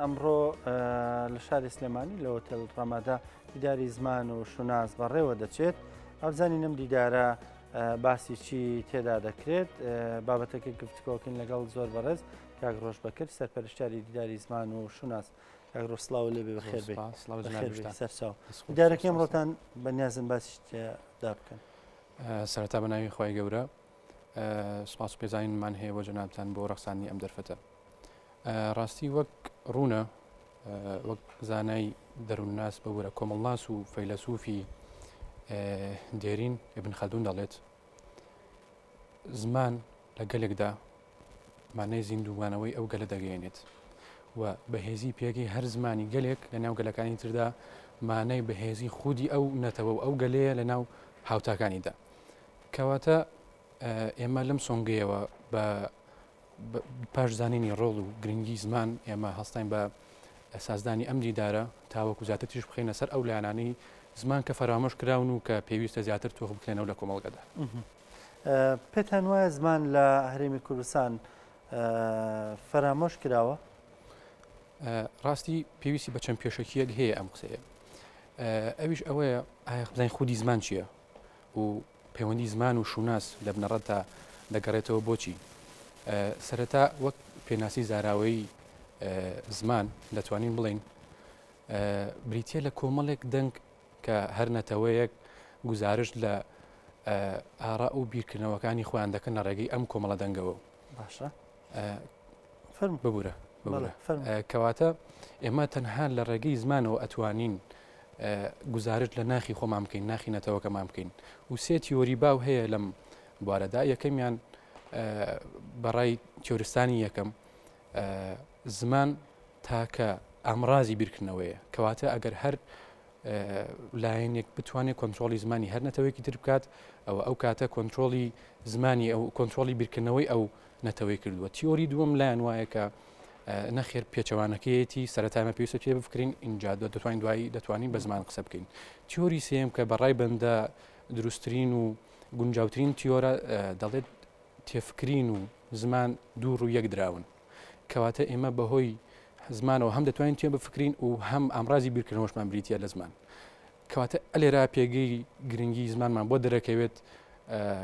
ئەمڕۆ لە شاری سلێمانی لە هۆتێل ڕەمادە دیداری زمان و شوناس بەڕێوە دەچێت. ئەبزانین ئەم دیدارە باسی چی تێدا دەکرێت بابەتەکە گفتوگۆکەین لەگەڵ زۆر بەڕێز کاک ڕۆژ بەکر سەرپەرشتیاری دیداری زمان و شوناس. کاک ڕۆژ سڵاو لێ بێ بەخێر بێ. سەرچاو دیدارەکەی ئەمڕۆتان بەنیازن باسی دا بکەن. سەرەتا بە ناوی خوای گەورە سوپاس و پێزانینمان هەیە بۆ جەنابتان بۆ ڕەخساندنی ئەم دەرفەتە. ڕاستی وەک ڕوونە وەک زانای دەروونناس ببورە کۆمەڵناس و فەیلەسوفی دێرین ئبن خەلدون دەڵێت زمان لە گەلێکدا مانای زیندوومانەوەی ئەو گەلە دەگەیەنێت و بەهێزی پێگەی هەر زمانی گەلێک لە ناو گەلەکانی تردا مانای بەهێزی خودی ئەو نەتەوە و ئەو گەلەیە لە ناو هاوتاکانیدا. کەواتە ئێمە لەم سۆنگەیەوە بە پاش زانینی ڕۆڵ و گرنگی زمان ئێمە هەستاین بە سازدانی ئەم دیدارە تاوەکو زیاتر تیشک بخەینە سەر ئەو لایەنانەی زمان کە فەرامۆش کراون و کە پێویستە زیاتر تۆخ بکرێنەوە لە کۆمەڵگەدا. پێتان وایە زمان لە هەرێمی کوردستان فەرامۆش کراوە؟ ڕاستی پێویستی بە چەند پێشەکییەک هەیە ئەم قسەیە. ئەویش ئەوەیە ئایا بزانین خودی زمان چییە و پەیوەندی زمان و شوناس لە بنەڕەتدا دەگەڕێتەوە بۆچی؟ سەرەتا وەک پێناسی زاراوەیی زمان دەتوانین بڵێین بریتییە لە کۆمەڵێک دەنگ کە هەر نەتەوەیەک گوزارشت لە ئاراء و بیرکردنەوەکانی خۆیان دەکەن لە ڕێگەی ئەم کۆمەڵە دەنگەوە. باشە. ببورە کەواتە ئێمە تەنها لە ڕێگەی زمانەوە ئەتوانین گوزارشت لە ناخی خۆمان بکەین ناخی نەتەوەکەمان بکەین و سێ تیۆری باو هەیە لەم بوارەدا یەکەمیان بەڕای تیۆرستانی یەکەم زمان تاکە ئامرازی بیرکردنەوەیە کەواتە ئەگەر هەر لایەنێک بتوانێت کۆنترۆڵی زمانی هەر نەتەوەیەکی تر بکات ئەوە ئەو کاتە کۆنترۆڵی زمانی ئەو کۆنترۆڵی بیرکردنەوەی ئەو نەتەوەی کردووە تیۆری دووەم لایەن وایە کە نەخێر پێچەوانەکەیەتی سەرەتامە پێویستە پێ بفکرین اینجا دەتوانین دوایی دەتوانین بە زمان قسە بکەین تیۆری سێم کە بەڕای بەندە دروستترین و گونجاوترین تیۆرە دەڵێت تێفکرین و زمان دوو ڕوو یەک دراون کەواتە ئێمە بەهۆی زمانەوە هەم دەتوانین تێ بفکرین و هەم ئامرازی بیرکردنەوەشمان بریتە لە زمان کەواتە ئەلێرا پێگەی گرنگی زمانمان بۆ دەرەکەوێت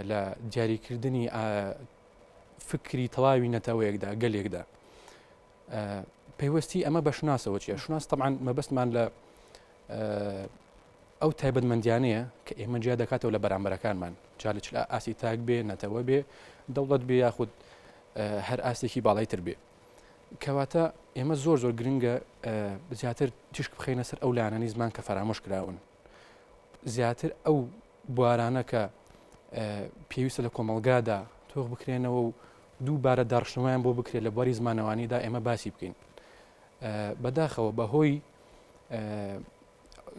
لە دیاریکردنی فکری تەواوی نەتەوەیەکدا گەلێکدا پەیوەستی ئەمە بە شوناسەوە چیە شوناس طبعا مەبەستمان لە ئەو تایبەتمەندیانەیە کە ئێمە جیا دەکاتەوە لە بەرامبەرەکانمان جا لە چ ئاستی تاک بێ نەتەوە بێ دەوڵەت بێ یاخود هەر ئاستێکی باڵای تر بێ کەواتە ئێمە زۆر زۆر گرنگە زیاتر تیشک بخەینە سەر ئەو لایەنانی زمان کە فەرامۆش کراون زیاتر ئەو بوارانە کە پێویستە لە کۆمەڵگادا تۆخ بکرێنەوە و دووبارە داڕشتنەوەیان بۆ بکرێت لە بواری زمانەوانیدا ئێمە باسی بکەین بەداخەوە بەهۆی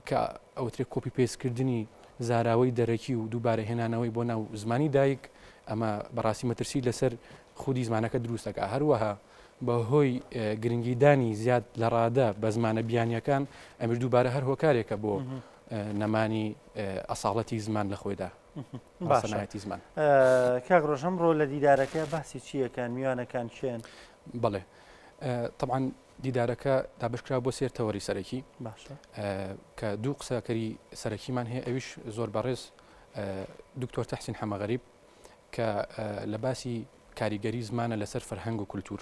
کە ئەوترێ copy paste کردنی زاراوەی دەرەکی و دووبارە هێنانەوەی بۆ ناو زمانی دایک ئەمە بەڕاستی مەترسی لەسەر خودی زمانەکە دروست دەکات هەروەها بەهۆی گرنگیدانی زیاد لە ڕادە بە زمانە بیانیەکان ئەمر دووبارە هەر هۆکارێکە بۆ نەمانی ئەساڵەتی زمان لە خۆیدا باشایەتی زمان کاک ڕۆژ ئەمڕۆ لە دیدارەکە باسی چیەکەن میوانەکان کێن؟ بەڵێ طبعا دیدارەکە دابەشکرا بۆ سێ تەوەری سەرەکی کە دوو قسەکەری سەرەکیمان هەیە ئەویش زۆر بەڕێز دکتۆر تەحسین حەمەغەریب کە لە باسی کاریگەری زمانە لەسەر فەرهەنگ و کولتور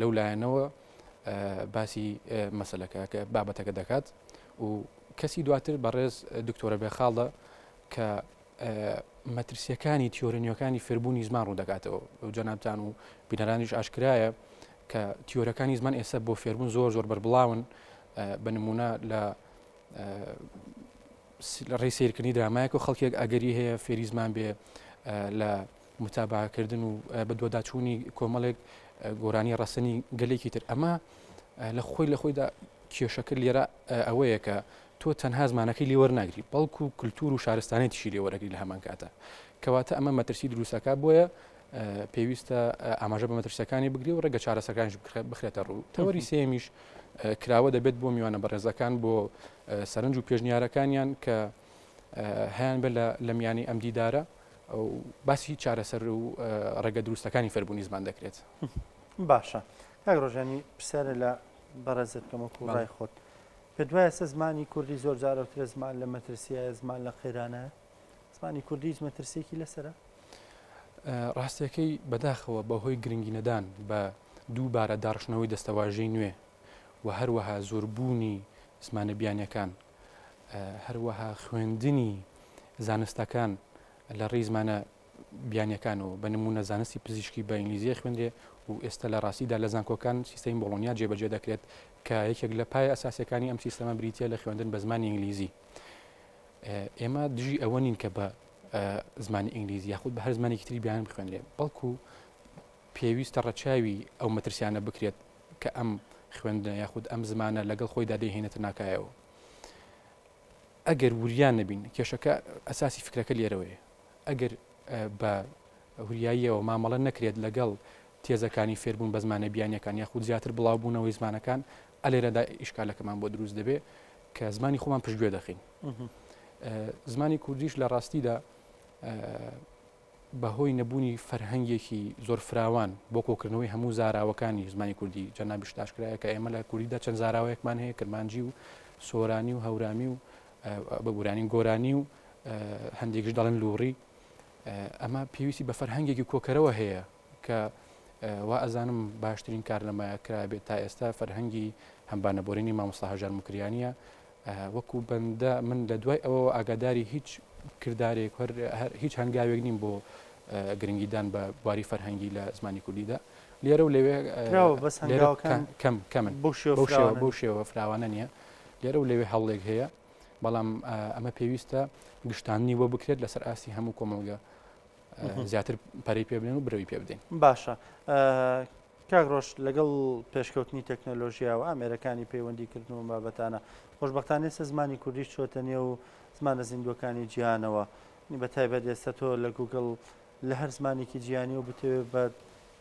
لەو لایەنەوە باسی مەسلەکە کە بابەتەکە دەکات و کەسی دواتر بەڕێز دکتۆرە بێخاڵە کە مەترسیەکانی تیۆرە نوێکانی فێربوونی زمان ڕوون دەکاتەوە جەنابتان و بینەرانیش ئاشکرایە کە تیۆرەکانی زمان ئێستا بۆ فێربوون زۆر زۆر بەربڵاون بە نمونە لە لە ڕێی سیرکردنی درامایەک و خەڵکێک ئەگەری هەیە فێری زمان بێ لە متابعکردن و بە دووەداچوونی کۆمەڵێک گۆرانی ڕەسەنی گەلێکی تر ئەمە لە خۆی لە خۆیدا کێشەکە لێرە ئەوەیە کە تۆ تەنها زمانەکەی لێ وەرناگری بەڵکو کلتور و شارستانێتیشی لێ وەرەگری لە هەمان کاتە کەواتە ئەمە مەترسی دروستەکە بۆیە پێویستە ئاماژە بە مەترسیەکانی بگری و ڕێگە چارەسەکانیش بخرێتە ڕوو تەوەری سێمیش کراوە دەبێت بۆ میوانە بەڕێزەکان بۆ سەرنج و پێشنیارەکانیان کە هەیان بێت لە میانی ئەم دیدارە باسی چارەسەر و ڕێگە دروستەکانی فێربوونی زمان دەکرێت. باشە کاک ڕۆژانی پرسیارە لە. بەڕێزت بکەم وەکو ڕای خۆت پێت وایە سە زمانی کوردی زۆر جارەوترە زمان لە مەترسیایە زمان لە قەیرانە زمانی کوردی هیچ مەترسیەکی لەسرە؟ ڕاستیەکەی بەداخەوە بەهۆی گرنگی نەدان بە دووبارە داڕشتنەوەی دەستەواژەی نوێ و هەروەها زۆربوونی زمانە بیانیەکان هەروەها خوێندنی زانستەکان لە ڕێی زمانە بیانیەکانەوە بە نموونە زانستی پزیشکی بە ئینگلیزی ئەخوێنرێ و ئێستا لە ڕاستیدا لە زانکۆکان سیستەمی بۆڵۆنیا جێبەجێ دەکرێت کە یەکێک لە پایە ئەساسیەکانی ئەم سیستەمە بریتیە لە خوێندن بە زمانی ئینگلیزی. ئێمە دژی ئەوە نین کە بە زمانی ئینگلیزی یاخود بە هەر زمانێکی تری بیان بخوێنرێ بەڵکو پێویستە ڕەچاوی ئەو مەترسیانە بکرێت کە ئەم خوێندنە یاخود ئەم زمانە لەگەڵ خۆیدا دەیهێنێتە ناکایەوە. ئەگەر وریا نەبین، کێشەکە ئەساسی فکرەکە لێرەوەیە، ئەگەر بە وریاییەوە مامەڵە نەکرێت لەگەڵ تێزەکانی فێربوون بە زمانە بیانیەکان یاخود زیاتر بڵاوبوونەوەی زمانەکان، ئەلێرەدا ئیشکالەکەمان بۆ دروست دەبێ کە زمانی خۆمان پشتگوێ دەخەین. زمانی کوردیش لە ڕاستیدا بەهۆی نەبوونی فەرهەنگێکی زۆر فراوان بۆ کۆکردنەوەی هەموو زاراوەکانی زمانی کوردی، جەنابیشت ئاشکرایە کە ئێمە لە کوردیدا چەند زاراوەیەکمان هەیە، کرمانجی و سۆرانی و هەورامی و ببورانی گۆرانی و هەندێکیش دەڵێن لوڕی. ئەمە پێویستی بە فەرهەنگێکی کۆکەرەوە هەیە کە وا ئەزانم باشترین کار لەمە کرابێت تا ئێستا فەرهەنگی هەمبانەبۆرینی مامۆستا هەژار موکریانییە. وەکو بەندە من لە دوای ئەوەوە ئاگاداری هیچ کردارێک هەر هیچ هەنگاوێک نیم بۆ گرنگیدان بە بواری فەرهەنگی لە زمانی کوردیدا لێرە و لەوێ بەس هەنگاوەکان کەم کەمن بەو شێوە بەو شێوە فراوانە نییە لێرە و لەوێ هەوڵێک هەیە بەڵام ئەمە پێویستە گشتاندنی بۆ بکرێت لەسەر ئاستی هەموو کۆمەڵگە زیاتر پەرەی پێ بدەین و برەوی پێ بدەین. باشە کاک ڕۆژ لەگەڵ پێشکەوتنی تەکنەلۆژیا و ئامێرەکانی پەیوەندی کردن و بابەتانە خۆشبەختانە ئێستا زمانی کوردیش چۆتە نێو زمانە زیندووەکانی جیهانەوە بە تایبەت ئێستا تۆ لە گوگڵ لە هەر زمانێکی جیهانی و بتەوێت بە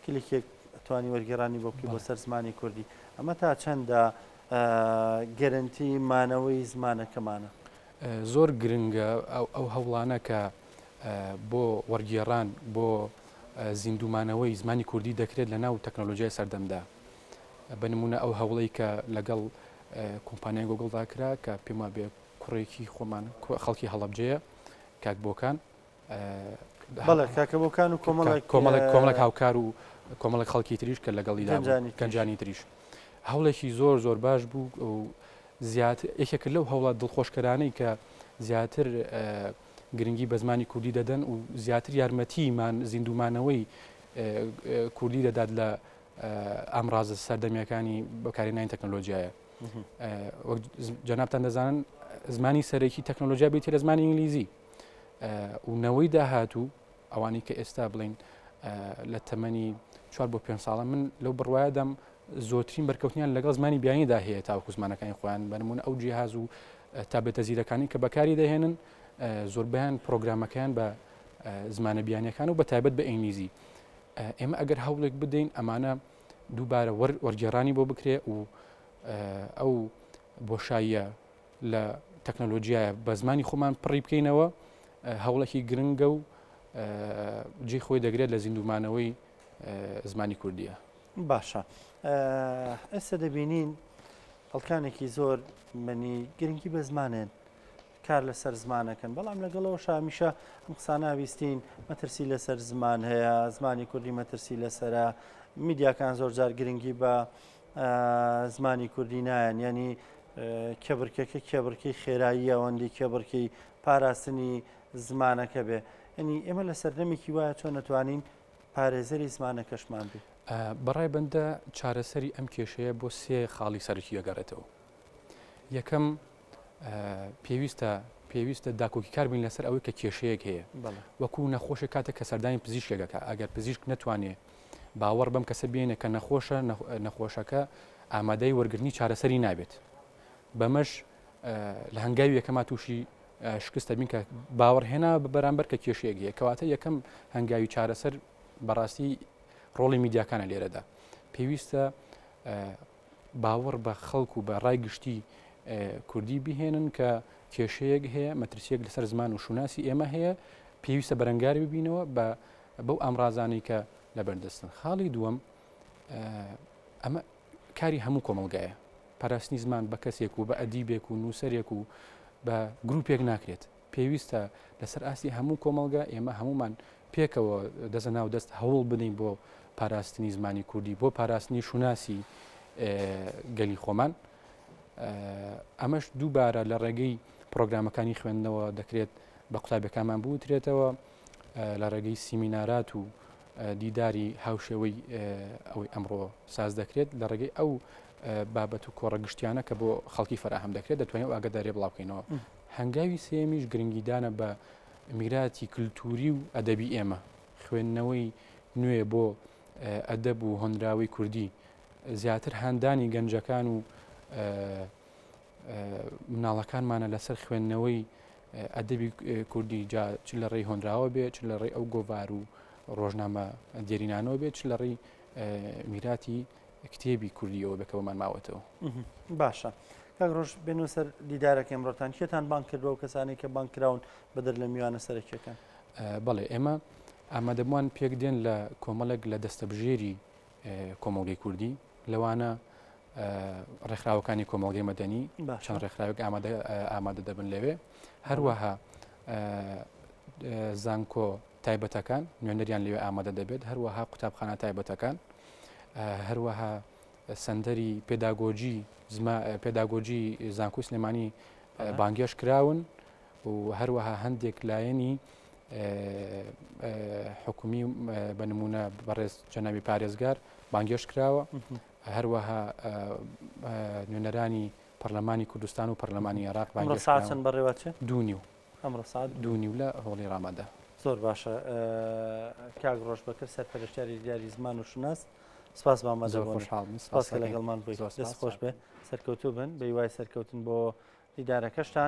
کلیکێک توانی وەرگێڕانی بۆ بکەی بۆ سەر زمانی کوردی ئەمە تا چەندە گەرەنتی مانەوەی زمانەکەمانە؟ زۆر گرنگە ئەو هەوڵانە کە بۆ وەرگێڕان بۆ زیندوومانەوەی زمانی کوردی دەکرێت لە ناو تەکنەلۆژیای سەردەمدا. بە نموونە ئەو هەوڵەی کە لەگەڵ کۆمپانیای گۆگڵدا کرا کە پێم وابێ کوڕێکی خۆمان خەڵکی هەڵەبجەیە کاک بۆکان بەڵێ کاکە بۆکان و کۆمەڵێک کۆمەڵێک کۆمەڵێک هاوکار و کۆمەڵێک خەڵکی تریش کە لەگەڵیدا گەنجانی تریش هەوڵێکی زۆر زۆر باش بوو و زیاتر یەکێکە لەو هەوڵە دڵخۆشکەرانەی کە زیاتر گرنگی بە زمانی کوردی دەدەن و زیاتر یارمەتی مان زیندوومانەوەی کوردی دەدات لە ئامرازە سەردەمیەکانی بەکارهێنانی تەکنەلۆژیایە. وەک جەنابتان دەزانن زمانی سەرەکی تەکنەلۆژیا بریتیە لە زمانی ئینگلیزی و نەوەی داهاتوو ئەوانەی کە ئێستا بڵین لە تەمەنی چوار بۆ پێ ساڵە من لەو بڕوایەدام زۆرترین بەرکەوتنیان لەگەڵ زمانی بیانیدا هەیە تاوەکو زمانەکانی خۆیان بە نموونە ئەو جیهاز و تابلێتە زیرەکانی کە بەکاری دەهێنن زۆربەیان پرۆگرامەکەیان بە زمانە بیانیەکان و بە تایبەت بە ئینگلیزی ئێمە ئەگەر هەوڵێک بدەین ئەمانە دووبارە وەرگێڕانی بۆ بکرێ و ئەو بۆشاییە لە تەکنەلۆجیایە بە زمانی خۆمان پڕی بکەینەوە هەوڵێکی گرنگە و جێی خۆی دەگرێت لە زیندوومانەوەی زمانی کوردیە. باشە ئێستا دەبینین خەڵکانێکی زۆر منی گرنگی بە زمانێن کار لەسەر زمانەکەن بەڵام لەگەڵەوە شامیشە ئەم قسانە ویستین مەترسی لەسەر زمان هەیە زمانی کوردی مەترسی لەسرە میدیاکان زۆر جار گرنگی بە زمانی کوردی نایەن ینی کێبرکەکە کێبرکەی خێرایی ئەوەندی کێبرکەی پاراستنی زمانەکە بێ ینی ئێمە لە سەردەمێکی وایە چۆن نەتوانین پارێزەری زمانەکەشمان بین. بەڕای بەندە چارەسەری ئەم کێشەیە بۆ سێ خاڵی سەرەکی ئەگەڕێتەوە. یەکەم پێویستە پێویستە داکۆکیکار بین لەسەر ئەوەی کە کێشەیەک هەیە. وەکو نەخۆشێک کاتێک کە سەردانی پزیشکێک ئەکا ئەگەر پزیشک نەتوانێ باوەڕ بەم کەسە بێنێ کە نەخۆشە نەخۆشەکە ئامادەی وەرگرتنی چارەسەری نابێت. بەمەش لە هەنگاوی یەکەما تووشی شکست دەبین کە باوەڕهێنا بە بەرامبەر کە کێشەیەک هەیە کەواتە یەکەم هەنگاوی چارەسەر بەڕاستی ڕۆڵی میدیاکانە لێرەدا پێویستە باوەڕ بە خەڵک و بە ڕای گشتی کوردی بهێنن کە کێشەیەک هەیە مەترسیەک لەسەر زمان و شوناسی ئێمە هەیە پێویستە بەرەنگاری ببینەوە بە بەو ئامرازانەی کە لەبەردەستن خاڵی دووەم ئەمە کاری هەموو کۆمەڵگایە. پاراستنی زمان بە کەسێک و بە ئەدیبێک و نووسەرێک و بە گروپێک ناکرێت. پێویستە لەسەر ئاستی هەموو کۆمەڵگە ئێمە هەموومان پێکەوە دەستە ناو دەست هەوڵ بدەین بۆ پاراستنی زمانی کوردی، بۆ پاراستنی شوناسی گەلی خۆمان. ئەمەش دووبارە لە ڕێگەی پرۆگرامەکانی خوێندنەوە دەکرێت بە قوتابیەکانمان بوترێتەوە لە ڕێگەی سیمینارات و دیداری هاوشێوەی ئەوەی ئەمڕۆ ساز دەکرێت لە ڕێگەی ئەو بابەت و کۆڕە گشتیانە کە بۆ خەڵکی فەراهەم دەکرێت دەتوانین ئەو ئاگاداریە بڵاو بکەینەوە هەنگاوی سێمیش گرنگیدانە بە میراتی کللتوری و ئەدەبی ئێمە خوێندنەوەی نوێ بۆ ئەدەب و هۆنراوەی کوردی زیاتر هاندانی گەنجەکان و مناڵەکانمانە لەسەر خوێندنەوەی ئەدەبی کوردی جا چ لە ڕێی هۆنراوە بێ چ لە ڕێی ئەو گۆڤار و ڕۆژنامە دێرینانەوە بێت چ لە ڕێی میراتی کتێبی کوردیەوە بێ کە بۆمان ماوەتەوە. باشە کاک ڕۆژ بێنەوە سەر دیدارەکە ئەمڕۆتان کێتان بانگ کردووە و کەسانی کە بانگ کراون بەدەر لە میوانە سەرەکیەکان؟ بەڵێ ئێمە ئامادەبووان پێک دێن لە کۆمەڵێک لە دەستەبژێری کۆمەڵگەی کوردی لەوانە ڕێکخراوەکانی کۆمەڵگەی مەدەنی چەند ڕێکخراوێک ئامادە ئامادە دەبن لەوێ هەروەها زانکۆ تایبەتەکان نوێنەریان لەوێ ئامادە دەبێت هەروەها قوتابخانە تایبەتەکان هەروەها سەندەری پێداگۆجی پێداگۆجی زانکۆی سلێمانی بانگێش کراون و هەروەها هەندێک لایەنی حکومی بە نمونە بەڕێز جەنابی پارێزگار بانگێشت کراوە هەروەها نوێنەرانی پەرلەمانی کوردستان و پەرلەمانی عێراق ئەمڕۆ ساعت چەند بەڕێوەچێ؟ دوو نیو. ئەمڕۆ ساعت دوو نیو لە هۆڵی ڕامادا. زۆر باشە کاک ڕۆژ بەکر سەرپەرشتیاری دیاری زمان و شوناس سپاس بۆ ئامادەبوونت. زۆر خۆشحاڵم. سپاس کە لەگەڵمان بووی. دەست خۆش بێ. سەرکەوتوو بن. بە هیوای سەرکەوتن بۆ دیدارەکەشتان.